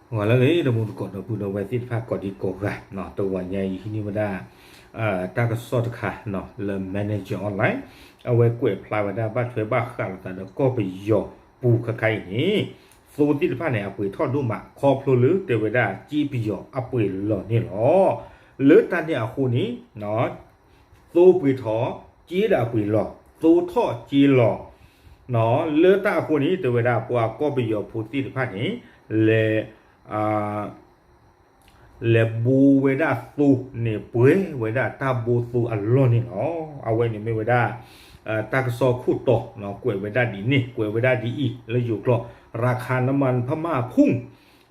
ဂီၤလၢအဂ့ၤ ဒီးမိၢ်သကိးဒီပုၢ်ဒီဝဲၢ်သ့ၣ်တဖၣ်ကိးဒံကိးဂၤ, တဂီၤညါအံၤဟံးန့ၢ်ဝဲဒၣ် တၢ်ကစီၣ်တခါ လၢ Manager Online အဝဲကွဲးဖျါဝဲဒၣ်ဘၣ်ထွဲဘၣ်ဃးလိာ်သးဒီးကီၢ်ပယီၤပူၤခဲခါအံၤန့ၣ် သိသ့ၣ်တဖၣ်န့ၣ် အပှ့ၤထီၣ်ဒိၣ်မး ခီဖျိလၢတဲဝဲဒၣ်ကၠ့ပယီၤအပှ့ၤလီၤန့ၣ်လီၤ. လၢတၢ်န့ၣ်အဃိန့ၣ် သိပှ့ၤထီၣ် ကၠ့ဒီးအပှ့ၤလီၤ, သိထီၣ်ကၠ့လီၤ. လၢတၢ်အဃိန့ၣ် တဲဝဲဒၣ်ပှၤကီၢ်ပယီၤဖိသ့ၣ်တဖၣ်န့ၣ် လဲၤ လဲၤဘိဝဲဒၣ်သိန့ၣ် ပှဲၤဝဲဒၣ်တၢ်ဘိသိအလီၢ်န့ၣ်လီၤ. အဝဲန့ၣ်မ့ၢ်ဝဲဒၣ် တၢ်ကစီၣ်ခိၣ်တီ ကွဲးဝဲဒၣ်ဒ်န့ၣ် ကွဲးဝဲဒၣ်ဒ်အံၤ လၢယိၤကျိာ် ราคาน้ำมันพม่าพุ่ง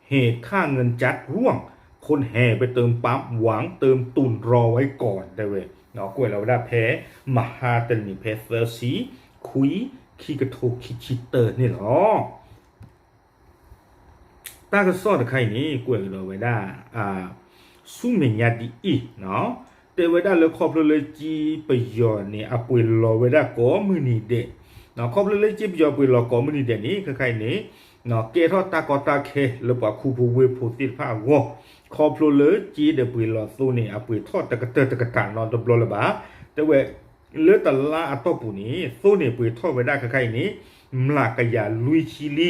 เหตุค่าเงินจัดร่วง คนแห่ไปเติมปั๊มหวังเติมตุนรอไว้ก่อน တဲဝဲ, ကွဲးလီၤဝဲဒၣ်ဖဲ မဟါတနံၤ ဖဲသၢဆံခွံ ခံကထိခံဆံတၢန့ၣ်လီၤ. တၢ်ကစီၣ်တခါအံၤန့ၣ် ကွဲးကဒီးဝဲဒၣ် ဆူမဲာ်ညါဒ်အံၤ, တဲဝဲဒၣ်လၢခီဖျိလၢကၠ့ပယီၤန့ၣ် အပှ့ၤလီၤဝဲဒၣ်ကိးမုၢ်နံၤဒဲး, ခီဖျိလၢကၠ့ပယီၤပှ့ၤလီၤကိးမုၢ်နံၤဒဲးန့ၣ် ခဲခါအံၤန့ၣ် ကဲထီၣ်တၢ်ကီတၢ်ခဲလၢပှၤခူဖိဝ့ၢ်ဖိသ့ၣ်တဖၣ်အဂီၢ်, ခီဖျိလၢကၠ့ဒီးပှ့ၤလီၤသိန့ၣ် အပှ့ၤထီၣ်တကတၢၢ်တကတၢၢ်နီတဘျီလၢၤဘၣ်, တဲဝဲ လၢတလါအတီၢ်ပူၤန့ၣ် သိန့ၣ်ပှ့ၤထီၣ်ဝဲဒၣ်ခဲခါအံၤန့ၣ် မျးကယၤလွံၢ်ဆံလ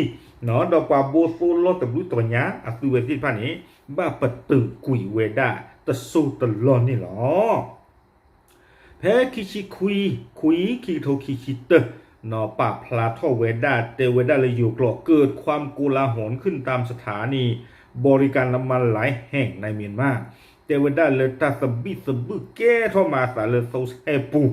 ံ, ဒီးပှၤဘိသိလီၢ်တဘျုးတီၤညါအသုဝဲသ့ၣ်တဖၣ်န့ၣ် ဘၣ်ပတုာ်ကွံာ်ဝဲဒၣ်တစိၢ်တလီၢ်န့ၣ်လီၤ. ဖဲခံဆံခွံ ခွံ ခံကထိခံဆံတၢ ပာ်ဖျါထီၣ်ဝဲဒၣ် တဲဝဲဒၣ်လၢယိၤကျိာ် เกิดความโกลาหลขึ้นตามสถานีบริการน้ำมันหลายแห่งในเมียนมา တဲဝဲဒၣ်လၢတၢ်သဘံၣ်သဘုၣ်ကဲထီၣ်မၤအသးလၢသိဆဲပူၤ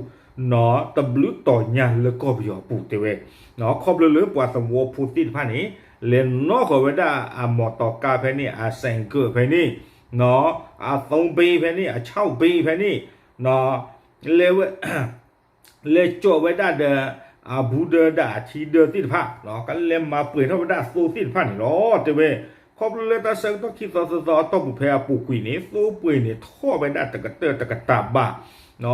တဘျုးတီၤညါလၢကီၢ်ပယီၤအပူၤတဲဝဲ, ခီဖျိလၢပှၤသဝီဖိသ့ၣ်တဖၣ်န့ၣ် လဲၤနီၣ်ဃီၤဝဲဒၣ်အမီၢ်တီၤကါဖဲန့ၣ် အစဲၣ်ကၢၣ်ဖဲန့ၣ် အသုံးဘီဖဲန့ၣ် အခြောက်ဘီဖဲန့ၣ် လဲၤဝဲ လဲၤကၠီၣ်ဝဲဒၣ်ဒီး အဘူးဒၢဒီးအထံဒၢသ့ၣ်တဖၣ် ကလဲၤမၤပှဲၤထီၣ်ဝဲဒၣ်သိသ့ၣ်တဖၣ်န့ၣ်လီၤ. တဲဝဲ ခီဖျိလၢတၢ်ဆၢကတီၢ်ခံသီသၢသီအတီၢ်ပူၤဖဲအပူၤကွံာ်န့ၣ် သိပှ့ၤန့ၣ်ထီၣ်ဝဲဒၣ်တကတၢၢ်တကတၢၢ်ဘၣ်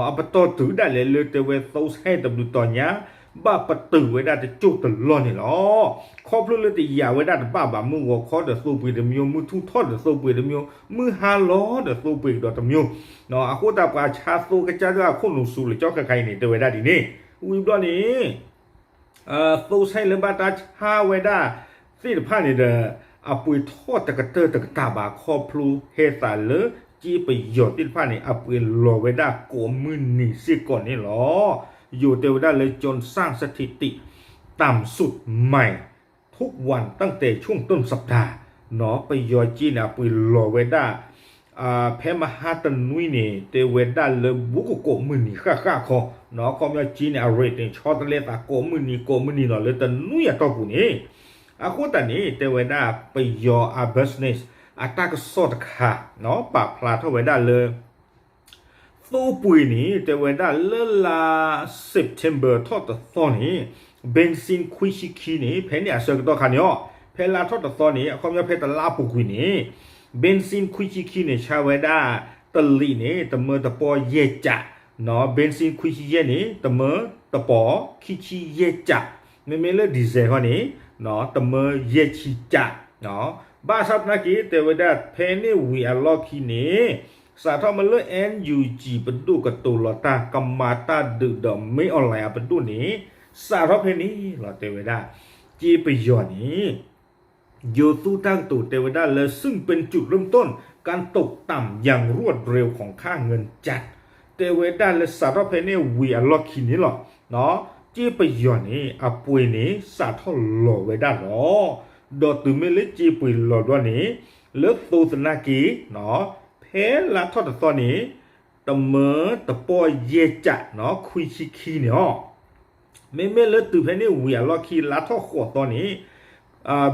အပတီၢ်တုၤဒၣ်လဲာ်လၢတဲဝဲသိဆဲတဘျုးတီၤညါ ဘၣ်ပတုာ်ဝဲဒၣ်တစိၢ်တလီၢ်န့ၣ်လီၤ. ခီဖျိလၢတယာ်ဝဲဒၣ်တဘၣ်ဘၣ် မုၢ်ဂီၤခီဒီးသိပှ့ၤတမျိုး မုၢ်ထူၣ်ထီၣ်ဒီးသိပှ့ၤတမျိုး မုၢ်ဟါလီၤဒီးသိပှ့ၤကဒီးတမျိုး အဃိသတးပှၤဆါသိကစၢ်ဒၣ်အခိၣ်နူာ်စူၤလၢကၠီခဲခါအံၤန့ၣ် တဲဝဲဒၣ်ဒ်န့ၣ် ဝံၤဘျီန့ၣ် သိဆဲလၢဘၣ်တၢ်ဆါဝဲဒၣ်သ့ၣ်တဖၣ်န့ၣ်ဒီး အပှ့ၤထီၣ်တကတၢၢ်တကတၢၢ်ဘၣ် ခီဖျိဟဲသးလၢကၠ့ပယီၤသ့ၣ်တဖၣ်န့ၣ် အပှ့ၤလီၤဝဲဒၣ်ကိးမုၢ်နံၤစ့ၢ်ကီးန့ၣ်လီၤ. ယိၤတဲဝဲဒၣ်လၢ จนสร้างสถิติต่ำสุดใหม่ทุกวันตั้งแต่ช่วงต้นสัปดาห์ ပယီၤကၠ့န့ၣ် အပှ့ၤလီၤဝဲဒၣ် ဖဲမဟါတနွံန့ၣ် တဲဝဲဒၣ်လၢဘူးကကိးမုၢ်နံၤဃၣ်ဃၣ်ခီ, ခီပညီကၠ့န့ၣ် အ rate န့ၣ် ဆီတလဲသးကိးမုၢ်နံၤကိးမုၢ်နံၤနီၤ လၢတနွံအတီၢ်ပူၤန့ၣ်, အဃိသတးန့ၣ် တဲဝဲဒၣ်ပယီၤအ business အတၢ်ကစီၣ်တခါ ပာ်ဖျါထီၣ်ဝဲဒၣ်လၢ သိပှ့ၤန့ၣ် တဲဝဲဒၣ်လၢလါ September ထီၣ်တသီန့ၣ် ဘ့ၣ်စ့ၣ်ခွံဆံခံန့ၣ် ဖဲန့ၣ်အဆၢကတီၢ်ခါန့ၣ်အီၤ, ဖဲလါထီၣ်တသီန့ၣ် အခီပညီဖဲတလါပူၤကွံာ်န့ၣ် ဘ့ၣ်စ့ၣ်ခွံဆံခံန့ၣ် ဆါဝဲဒၣ် တလံာ်န့ၣ် တမၢတပီၢ်ယဲၢ်ကး, ဘ့ၣ်စ့ၣ်ခွံဆံယဲၢ်န့ၣ် တမၢတပီၢ်ခံဆံယဲၢ်ကး, မ့မ့ၢ်လၢ diesel ဃီန့ၣ် တမၢယဲၢ်ဆံကး ဘၣ်ဆၣ်သနာ်က့ တဲဝဲဒၣ်ဖဲန့ၣ်ဝံၤအလီၢ်ခံန့ၣ် စးထီၣ်မ့ၢ်လၢ NUG ပဒိၣ်ကတိၤလီၤတၢ်ကမၤတၢ်ဒုးဒီး မင်းအောင်လှိုင် အပဒိၣ်န့ၣ် စးထီၣ်ဖဲန့ၣ်လီၤ တဲဝဲဒၣ် ကၠ့ပယီၤန့ၣ် ယိၤသူတၢ်ကတိၤတဲဝဲဒၣ်လၢ ซึ่งเป็นจุดเริ่มต้นการตกต่ำอย่างรวดเร็วของค่าเงินจัด တဲဝဲဒၣ်လၢစးထီၣ်ဖဲန့ၣ်ဝံၤအလီၢ်ခံန့ၣ်လီၤ ကၠ့ပယီၤန့ၣ် အပှ့ၤန့ၣ် စးထီၣ်လီၤဝဲဒၣ်လီၤ. ဒီးတုၤမ့ၢ်လၢကၠ့ပှ့ၤလီၤဘျီန့ၣ် လၢသိသနာ်က့ ဖဲလါထီၣ်တသီန့ၣ် တမၢတပီၢ်ယဲၢ်ကး ခွံဆံခံန့ၣ်လီၤ. မ့မ့ၢ်လၢတုၤဖဲန့ၣ်ဝံၤအလီၢ်ခံ လါထီၣ်ဃိးသီန့ၣ်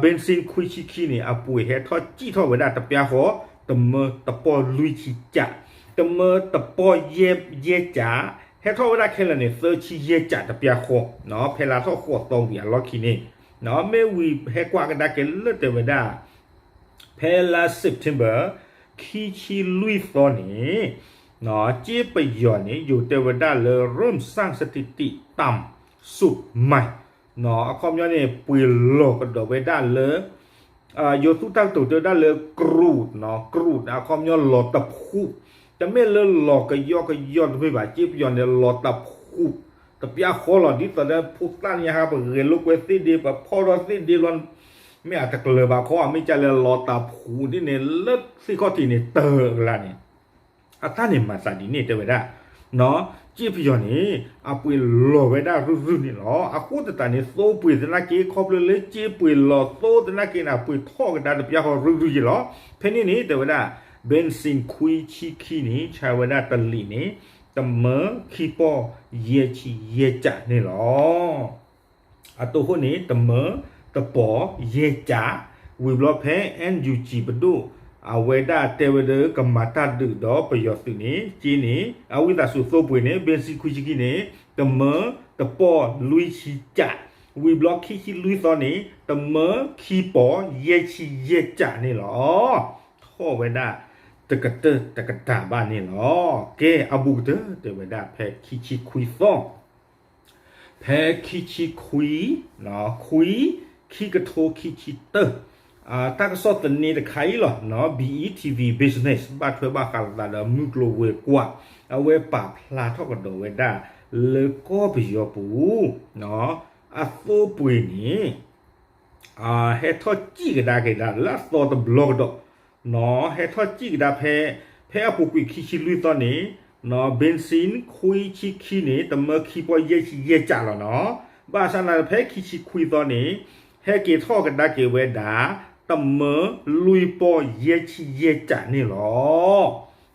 ဘ့ၣ်စ့ၣ်ခွံဆံခံန့ၣ် အပှ့ၤဟဲထီၣ်စံၣ်ထီၣ်ဝဲဒၣ်တပျၢ်ဃီ တမၢတပီၢ်လွံၢ်ဆံကး, တမၢတပီၢ်ယဲၢ်ကး, ဟဲထီၣ်ဝဲဒၣ်ခဲလၢာ်န့ၣ် သၢဆံယဲၢ်ကးတပျၢ်ဃီ ဖဲလါထီၣ်ဃိးသီဝံၤအလီၢ်ခံန့ၣ်, မ့ၢ်ဝံၤဟဲကွၢ်ကဒါက့ၤလၢတဲဝဲဒၣ် ဖဲလါ September ခံဆံလွံၢ်သီန့ၣ် ကၠ့ပယီၤန့ၣ် ယိၤတဲဝဲဒၣ်လၢ เริ่มสร้างสถิติต่ำสุดใหม่ အခီပညီန့ၣ် ပှ့ၤလီၤကဒီးဝဲဒၣ်လၢ ယိၤသူတၢ်ကတိၤတဲဝဲဒၣ်လၢ ကရူး, ကရူးန့ၣ် အခီပညီလီၤတဖှူး, တမ့ၢ်လၢလီၤကယီကယီတမ့ၢ်ဘၣ်, ကၠ့ပယီၤန့ၣ် လီၤတဖှူး တပျၢ်ဃီလီၤ. ဒ်သိးဒီးဖိသၣ်ညါဟါ ပဂဲၤလိာ်ကွဲသ့ၣ်ဒ့ ပဖီၣ်ထီၣ်သ့ၣ်ဒ့လီၤ, မ့ၢ်အတကလၢၤဘၣ်ခီ အမ့ၢ်ကလဲၤလီၤတဖှူးဒ်န့ၣ် လၢသ့ၣ်ခီၣ်ထံးန့ၣ် တၢၢ်အကလါန့ၣ် အတၢ်န့ၣ်မၤသးဒ်န့ၣ်တဲဝဲဒၣ်, ကၠ့ပယီၤန့ၣ် အပှ့ၤလီၤဝဲဒၣ်ရုၢ်ရုၢ်န့ၣ်လီၤ. အဃိသတးန့ၣ် သိပှ့ၤသနာ်က့ ခီဖျိလၢကၠ့ပှ့ၤလီၤသိသနာ်က့န့ၣ် အပှ့ၤထီၣ်ကဒါတပျၢ်ဃီရုၢ်ရုၢ်ယ့ၣ်လီၤ. ဖဲန့ၣ်န့ၣ် တဲဝဲဒၣ် ဘ့ၣ်စံခွံဆံခံန့ၣ် ဆါဝဲဒၣ်တလံာ်န့ၣ် တမၢခံပီၢ်ယဲၢ်ဆံယဲၢ်ကၠးန့ၣ်လီၤ. အတိၢ်ဃိန့ၣ် တမၢတပီၢ်ယဲၢ်ကၠး, ဝံၤဘျီဖဲ NUG ပဒိၣ် အဝဲဒၣ်တဲဝဲဒၣ်ကမၤတၢ်ဒုးဒီးပယီၤသုးန့ၣ် ကၠ့န့ၣ် အဝံသးစူၤသိပှ့ၤန့ၣ် ဘ့ၣ်စံခွံဆံခံန့ၣ် တမၢတပီၢ်လွံၢ်ဆံကၠး, ဝံၤဘျီခံဆံလွံၢ်သီန့ၣ် တမၢခံပီၢ်ယဲၢ်ဆံယဲၢ်ကၠးန့ၣ်လီၤ. ထီၣ်ဝဲဒၣ်တကတၢၢ်တကတၢၢ်ဘၣ်န့ၣ်လီၤ. ကဲ အဘူးကတၢၢ်တဲဝဲဒၣ်ဖဲခံဆံခွံသီ ဖဲခံဆံခွံ, ခွံ, ခံကထိခံဆံတၢ, တၢ်ကစီၣ်သန့တခါအံၤလီၤ, BETV Business ဘၣ်ထွဲဘၣ်ဃးလိာ်သးဒီးမုၢ်ကျိၤဝဲၤကွာ်, အဝဲပာ်ဖျါထီၣ်ကဒီးဝဲဒၣ် လၢကီၢ်ပယီၤပူၤ အသိပှ့ၤန့ၣ် ဟဲထီၣ်စံၣ်ကဒါက့ၤဒၣ်လၢအသီတဘျီကဒီး, ဟဲထီၣ်စံၣ်ကဒါဖဲ, ဖဲအပူၤကွံာ်ခံဆံလွံၢ်သီန့ၣ်, ဘ့ၣ်စံခွံဆံခံန့ၣ် တမၢခံပီၢ်ယဲၢ်ဆံယဲၢ်ကၠးလီၤနီၤ. ဘၣ်ဆၣ်သနာ်ဖဲခံဆံခွံသီန့ၣ် ဟဲက့ၤထီၣ်ကဒါက့ၤဝဲဒၣ် တမၢလွံၢ်ပီၢ်ယဲၢ်ဆံယဲၢ်ကၠးန့ၣ်လီ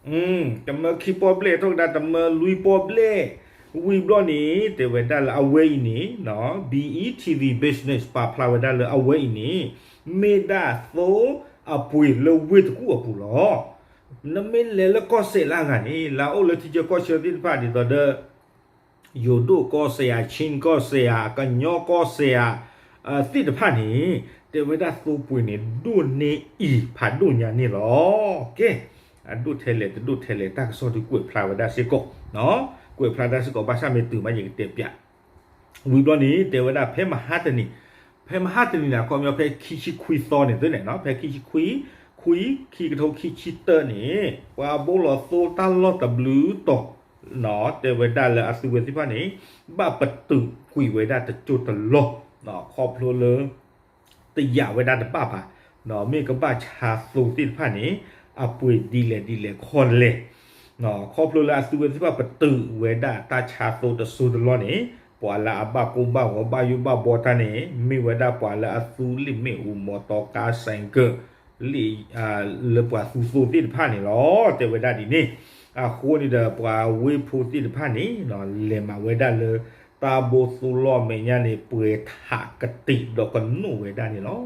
ၤ. တမၢခံပီၢ်ဘျဲၣ်ထီၣ်ကဒါ တမၢလွံၢ်ပီၢ်ဘျဲၣ်, ဝံၤဘျီန့ၣ် တဲဝဲဒၣ်လၢအဝဲအံၤန့ၣ် BETV Business ပာ်ဖျါဝဲဒၣ်လၢအဝဲအံၤန့ၣ် မ့ၢ်ဒၣ်သိအပှ့ၤလၢဝ့ၢ်တကူၣ်အပူၤလီၤ. နမ့ၢ်လဲၤလၢကီၢ်စဲၣ်လၢအဂၤန့ၣ် လၢအအိၣ်လၢထံဆၢကီၢ်ဆၢသ့ၣ်တဖၣ်ဒ်သိးဒီး ယိၤဒိၣ်ကီၢ်စဲၣ်ဧါ ခၠ့ၣ်ကီၢ်စဲၣ်ဧါ ကညီကီၢ်စဲၣ်ဧါ သ့ၣ်တဖၣ်န့ၣ် တဲဝဲဒၣ်သိပှ့ၤန့ၣ် ဒိၣ်န့ၢ်အံၤဖးဒိၣ်ညါန့ၣ်လီၤ. ကဲ, အဒိၣ်ထဲလဲၣ်တဒိၣ်ထဲလဲၣ် တၢ်ကစီၣ်ဒုးကွဲးဖျါဝဲဒၣ်စ့ၢ်ကီး, ကွဲးဖျါဒၣ်စ့ၢ်ကီး ဘၣ်ဆၣ်မ့ၢ်တုၤမးယကတဲပၠး ဝံၤဘျီန့ၣ် တဲဝဲဒၣ်ဖဲမဟါတနံၤ, ဖဲမဟါတနံၤန့ၣ် အခီပညီဖဲခံဆံခွံသီန့ၣ်သ့န့ၣ်နီၤ ဖဲခံဆံခွံ, ခွံ, ခံကထိခံဆံတၢန့ၣ် ပှၤဘိလီၤသိတၢ်လီၢ်တဘျုးတီၤ တဲဝဲဒၣ်လၢအသုဝဲသ့ၣ်တဖၣ်န့ၣ် ဘၣ်ပတုာ်ကွံာ်ဝဲဒၣ်တစိၢ်တလီၢ် ခီဖျိလၢ တယာ်ဝဲဒၣ်တဘၣ်ဘၣ်, မ့ၢ်ကဘၣ်ဆါသိသ့ၣ်တဖၣ်န့ၣ် အပှ့ၤဒ်လဲၣ်ဒ်လဲၣ်ခီလဲၣ်, ခီဖျိလၢအသုဝဲသ့ၣ်တဖၣ်ပတုာ်ဝဲဒၣ်တၢ်ဆါသိတစိၢ်တလီၢ်န့ၣ် ပှၤလၢအဘၣ်ကိၢ်ဘၣ်ဂီၤဘၣ်ယိၣ်ဘၣ်ဘီတၢ်န့ၣ် မ့ၢ်ဝဲဒၣ်ပှၤလၢအသူလ့ၣ်မ့ၣ်အူမီတီကါစဲးကၢး လၢပှၤသူသိသ့ၣ်တဖၣ်န့ၣ်လီၤ. တဲဝဲဒၣ်ဒ်န့ၣ်, အဃိန့ၣ်ဒီးပှၤဝ့ၢ်ဖိသ့ၣ်တဖၣ်န့ၣ် လဲၤမးဝဲဒၣ်လၢ တၢ်ဘိသိလီၢ်အမဲာ်ညါန့ၣ် ပှဲၤထးကတံာ်ဒီးကနိၣ်ဝဲဒၣ်န့ၣ်လီၤ.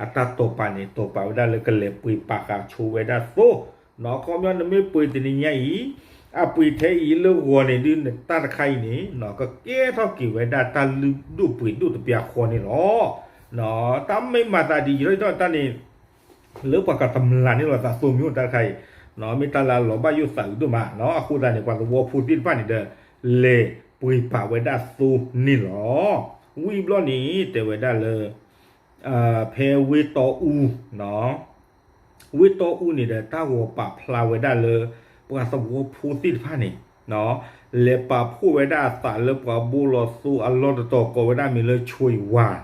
အတၢ်တိာ်ပာ်န့ၣ် တိာ်ပာ်ဝဲဒၣ်လၢကလဲၤပှ့ၤပာ်ဃာ်ဆိဝဲဒၣ်သိ, အခီပညီနမ့ၢ်ပှ့ၤတနံၤညါအံၤ အပှ့ၤထဲအံၤလၢဂီၤန့ၣ်ဒုး နတၢ်တခါအံၤန့ၣ် ကကဲထီၣ်က့ၤဝဲဒၣ်တၢ်လုၢ်ဒိၣ်ပှ့ၤဒိၣ်တပျၢ်ဃီန့ၣ်လီၤ. တၢ်မ့ၢ်မၤသးဒ်ယထီၣ်ယထီၣ်တၢ်န့ၣ် လၢပှၤကတမျးန့ၣ်လီၤသးသိမ့ၢ်အိၣ်တၢ်တခါအံၤ, မ့ၢ်တၢ်လၢအလီၤဘၣ်ယိၣ်သးအုးဒိၣ်မး, အဃိသတးန့ၣ် ပှၤသဝီဖိသ့ၣ်တဖၣ်န့ၣ်ဒီး လဲၤပှ့ၤပာ်ဝဲဒၣ်သိန့ၣ်လီၤ. ဝံၤဘျီန့ၣ် တဲဝဲဒၣ်လၢ ဖဲဝ့ၢ်တီအူ ဝ့ၢ်တီအူန့ၣ်ဒီး တၢ်ဂီၤပာ်ဖျါဝဲဒၣ်လၢ ပှၤသဝီဖိသ့ၣ်တဖၣ်န့ၣ် လဲၤပာ်ဖှိၣ်ဝဲဒၣ်အသးလၢပှၤဘိလီၤသိအလီၢ်တတီၤ ကိးဝဲဒၣ်မ့ၢ်လၢဆွ့ၤဝၤ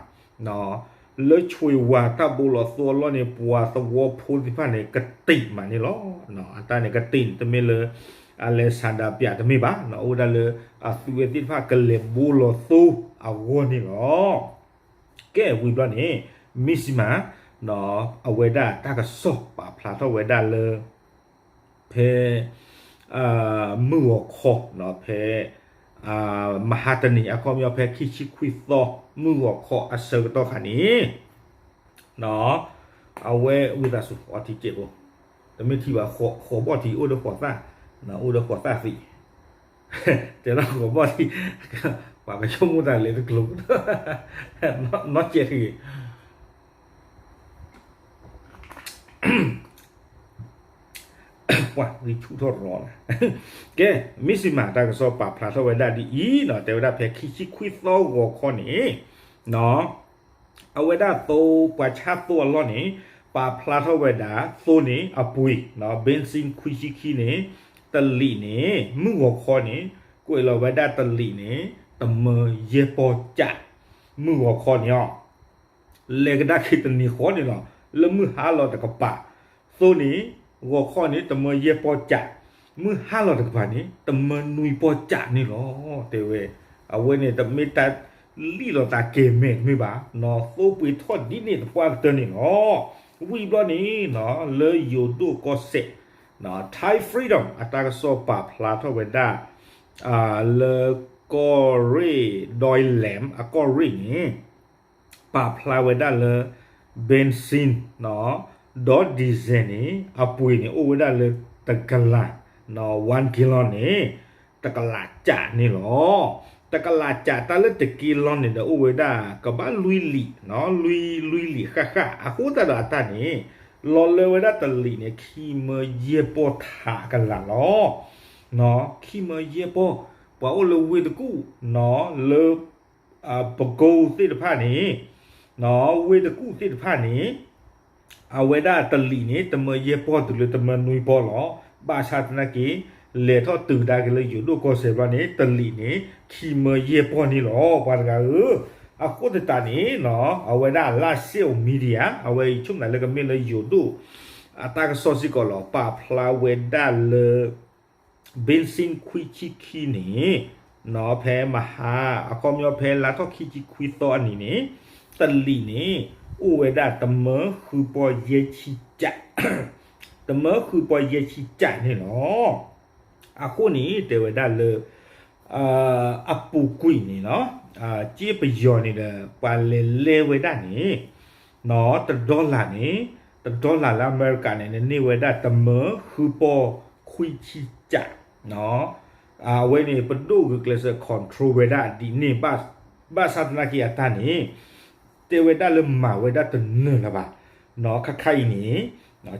လၢဆွ့ၤဝၤတၢ်ဘိလီၤသိအလီၢ်န့ၣ် ပှၤသဝီဖိသ့ၣ်တဖၣ်န့ၣ် ကတံာ်မးန့ၣ်လီၤ. အတၢ်န့ၣ်ကတံာ်န့ၣ် တမ့ၢ်လၢ အလဲၤဆန္ဒပြတမ့ၢ်ဘၣ်, အိၣ်ဝဲဒၣ်လၢအသုဝဲသ့ၣ်တဖၣ်ကလဲၤဘိလီၤသိအဂီၢ်န့ၣ်လီၤ. ကဲဝံၤဘျီန့ၣ် မ့ၢ်စံမး အဝဲဒၣ်တၢ်ကစီၣ်ပာ်ဖျါထီၣ်ဝဲဒၣ်လၢ ဖဲ မုၢ်ဂီၤခီ ဖဲ မဟါတနံၤ အခီပညီဖဲခံဆံခွံသီ မုၢ်ဂီၤခီအဆၢကတီၢ်ခါန့ၣ် အဝဲဝံသးစူၤအီထံကဲးဖိ, တမ့ၢ်ထံဘၣ် ဃိးဘီၣ်ထံ အိၣ်ဒီးဃိးသၣ်, အိၣ်ဒီးဃိးသၣ်သံ, တဲလီၤဃိးဘီၣ်ထံ, ပှၤကဆိကမိၣ်တၢ်လဲၤတကျိၤ, နီၢ်ကဲးတဂ့ၤ ပှၤဂံၢ်ဆူၣ်ထီၣ်ရီလၢ, ကဲ မ့ၢ်စံမးတၢ်ကစီၣ်ပာ်ဖျါထီၣ်ဝဲဒၣ်ဒ်အံၤနီၤ, တဲဝဲဒၣ်ဖဲခံဆံခွံသီဂီၤခီန့ၣ် အဝဲဒၣ်သိပှၤဆါသိအလီၢ်န့ၣ် ပာ်ဖျါထီၣ်ဝဲဒၣ် သိန့ၣ်အပှ့ၤ ဘ့ၣ်စ့ၣ်ခွံဆံခံန့ၣ် တလံာ်န့ၣ် မုၢ်ဂီၤခီန့ၣ် ကွဲးလီၤဝဲဒၣ်တလံာ်န့ၣ် တမၢယဲၢ်ပီၢ်ကး မုၢ်ဂီၤခီန့ၣ်အီၤ လဲၤကဒါက့ၤတနံၤဃီန့ၣ်လီၤ. လၢမုၢ်ဟါလီၤတကပၤ သိန့ၣ် ဂီၤခီန့ၣ် တမၢယဲၢ်ပီၢ်ကး မုၢ်ဟါလီၤတကပၤန့ၣ် တမၢနွံပီၢ်ကးန့ၣ်လီၤ. တဲဝဲ အဝဲန့ၣ်တမ့ၢ်တၢ်လံၣ်လီၤသးကဲၤမဲာ်တမ့ၢ်ဘၣ် နီၢ်သိပှ့ၤထီၣ်ဒ်န့ၣ်သပှၢ်ကတၢၢ်န့ၣ်လီၤ. ဝံၤဘျီန့ၣ် လၢယိၤဒိၣ်ကီၢ်စဲၣ် Thai Freedom အတၢ်ကစီၣ်ပာ်ဖျါထီၣ်ဝဲဒၣ် လၢကီၢ်ရ့ၣ် ဒွဲလၣ် အကီၢ်ရ့ၣ်န့ၣ် ပာ်ဖျါဝဲဒၣ်လၢ ဘ့ၣ်စ့ၣ် ဒီးဒံၣ်စဲးန့ၣ် အပှ့ၤန့ၣ် အိၣ်ဝဲဒၣ်လၢတကလး one gallon န့ၣ် တကလးကးန့ၣ်လီၤ. တကလးကး တၢ်လၢတကလးန့ၣ်ဒီး အိၣ်ဝဲဒၣ်ကဘၣ်လွံၢ်လံာ် လွံၢ်လွံၢ်လံာ်ဃၣ်ဃၣ် အဃိသတးဒီးအတၢ်န့ၣ် လီၤလၢဝဲဒၣ်တလံာ်န့ၣ် ခံမၢယဲၢ်ပီၢ်ထးကလးလီၤ. ခံမၢယဲၢ်ပီၢ် ပှၤအိၣ်လၢဝ့ၢ်တကူၣ် လၢ ပကိသ့ၣ်တဖၣ်န့ၣ် ဝ့ၢ်တကူၣ်သ့ၣ်တဖၣ်န့ၣ် အဝဲဒၣ်တလံာ်န့ၣ် တမၢယဲၢ်ပီၢ်တုၤလၢတမၢနွံပီၢ်လီၤ. ဘၣ်ဆၣ်သနာ်က့ လဲၤထီၣ်တုၤဒါက့ၤလၢယိၤဒိၣ်ကီၢ်စဲၣ်ဘျီန့ၣ် တလံာ်န့ၣ် ခံမၢယဲၢ်ပီၢ်န့ၣ်လီၤ ပှၤတဂၤဧၢ. အဃိသတးန့ၣ် အဝဲဒၣ်လၢ social media အဝဲအံၤဆိကမိၣ်လၢကမ့ၢ်လၢယိၤဒိၣ် အတၢ်ကစီၣ်စ့ၢ်ကီးလီၤ. ပာ်ဖျါဝဲဒၣ်လၢ ဘ့ၣ်စ့ၣ်ခွံဆံခံန့ၣ် ဖဲမဟါ အခီပညီဖဲလါထီၣ်ခံဆံခွံသီအနံၤန့ၣ် တလံာ်န့ၣ် အိၣ်ဝဲဒၣ်တမၢဃုပီၢ်ယဲၢ်ဆံကး တမၢဃုပီၢ်ယဲၢ်ဆံကးန့ၣ်လီၤ. အဃိန့ၣ် တဲဝဲဒၣ်လၢ အပူၤကွံာ်န့ၣ်လီၤ. စ့ပယီၤန့ၣ်ဒီး ပှၤလဲၤလဲဝဲဒၣ်န့ၣ် တ dollar န့ၣ် တ dollar လၢအမဲရကၤန့ၣ် နန့ၢ်ဝဲဒၣ်တမၢဃုပီၢ်ခွံဆံကး အဝဲန့ၣ် ပဒိၣ်ဂုာ်ကျဲးစၢး control ဝဲဒၣ်ဒ်န့ၣ် ဘၣ်ဆၣ်သနာ်က့အတၢ်န့ၣ် တဲဝဲဒၣ်လၢမၤဝဲဒၣ်တနၢၤလၢၤဘၣ်. ခါခါအံၤန့ၣ်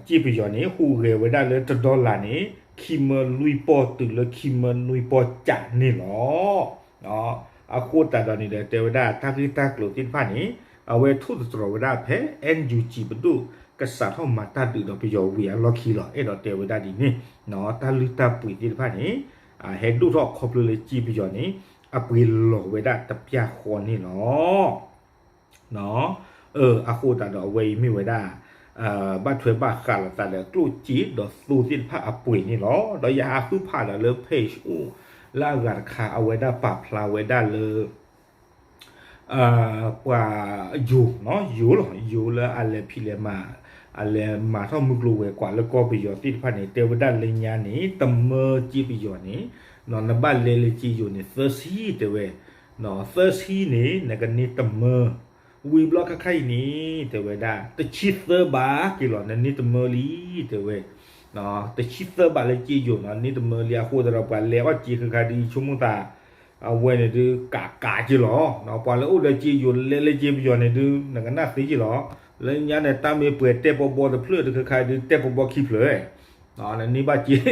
စ့ပယီၤန့ၣ် ဟူးဂဲၤဝဲဒၣ်လၢတ dollar န့ၣ် ခံမၢလွံၢ်ပီၢ်တုၤလၢခံမၢနွံပီၢ်ကးန့ၣ်လီၤ. အဃိသတးဒီးန့ၣ်ဒီး တဲဝဲဒၣ်တၢ်ဂ့ၢ်တၢ်ကျိၤသ့ၣ်တဖၣ်န့ၣ် အဝဲထိၣ်သတြီၤဝဲဒၣ်ဖဲ NUG ပဒိၣ်ကစးထီၣ်မၤတၢ်ဒုးဒီးပယီၤဝံၤအလီၢ်ခံလီၤ. အဲၣ်ဒိးတဲဝဲဒၣ်ဒ်န့ၣ် တၢ်လုၢ်တၢ်ပှ့ၤသ့ၣ်တဖၣ်န့ၣ် ဟဲဒိၣ်ထီၣ်ခီဖျိလၢစ့ပယီၤန့ၣ် အပှ့ၤလီၤဝဲဒၣ်တပျၢ်ဃီန့ၣ်လီၤ. အဃိသတးဒီးအဝဲအံၤမ့ၢ်ဝဲဒၣ် ဘၣ်ထွဲဘၣ်ဃးလိာ်သးဒီးကျိၣ်စ့ဒီးသိသ့ၣ်တဖၣ်အပှ့ၤန့ၣ်လီၤ. ဒီးယဟးဃုဖးဒီးလၢ page အိၣ်လၢအဂၤတခါ အဝဲဒၣ်ပာ်ဖျါဝဲဒၣ်လၢ ပှၤယိၤ ယိၤလီၤ ယိၤလၢအလဲၤဖံးလဲၤမၤ အလဲၤမၤထီၣ်မုၢ်ကျိၤဝဲၤကွာ်လၢကီၢ်ပယီၤသ့ၣ်တဖၣ်န့ၣ် တဲဝဲဒၣ်လၢညါန့ၣ် တမၢစ့ပယီၤန့ၣ် နဘၣ်လဲၤလၢစ့ယိၤန့ၣ် သၢဆံတဲဝဲ သၢဆံန့ၣ် နကန့ၢ်တမၢ ဝံၤဘျီခါခါအံၤန့ၣ် တဲဝဲဒၣ် တဆံသၢဘးက့ၤလီၤ နန့ၢ်တမၢလံ တဲဝဲ တဆံသၢဘးလၢစ့ယိၤနီၤ နန့ၢ်တမၢလံ အဃိသတးဒီးပှၤလဲၤအီၣ်စ့ဃၣ်ဃၣ်ဒ်ဆိကမိၣ်သး အဝဲန့ၣ်ဒုးကးကးက့ၤလီၤ. ပှၤလၢအိၣ်ဒီးစ့ယိၤလဲၤလၢစ့ပယီၤန့ၣ်ဒုး နကနၣ်သ့က့ၤလီၤ. လၢညါန့ၣ် တၢ်မ့ၢ်ပှဲၤတဲာ်ပီၤဘီတဖျၢၣ်တခါခါဒုး တဲာ်ပီၤဘီခံဖျၢၣ် နန့ၢ်ဘၣ်စ့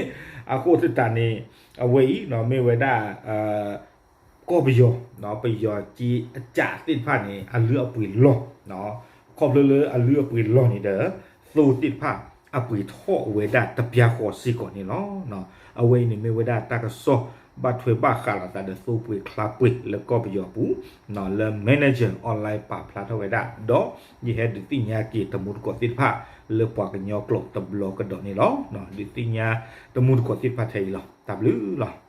အဃိသတးန့ၣ် အဝဲအံၤ မ့ၢ်ဝဲဒၣ် ကီၢ်ပယီၤ ပယီၤစ့အကးသ့ၣ်တဖၣ်န့ၣ် အလုၢ်အပှ့ၤလီၤ. ခီဖျိလၢအလုၢ်အပှ့ၤလီၤန့ၣ်ဒီး သိသ့ၣ်တဖၣ် အပှ့ၤထီၣ်ဝဲဒၣ်တပျၢ်ဃီစ့ၢ်ကီးန့ၣ်လီၤ. အဝဲအံၤန့ၣ်မ့ၢ်ဝဲဒၣ်တၢ်ကစီၣ် ဘၣ်ထွဲဘၣ်ဃးလိာ်သးဒီးသိပှ့ၤချါပှ့ၤလၢကီၢ်ပယီၤပူၤ လၢ Manager Online ပာ်ဖျါထီၣ်ဝဲဒၣ် ဒီးယဟဲဒုးသ့ၣ်ညါက့ၤ တမူတကိးသ့ၣ်တဖၣ် လၢပှၤကညီကျိာ်တဘျီကဒီးန့ၣ်လီၤ. ဒုးသ့ၣ်ညါတမူတကိးသ့ၣ်တဖၣ်ထဲအံၤလီၤ. တၢ်ဘျုးလီၤ.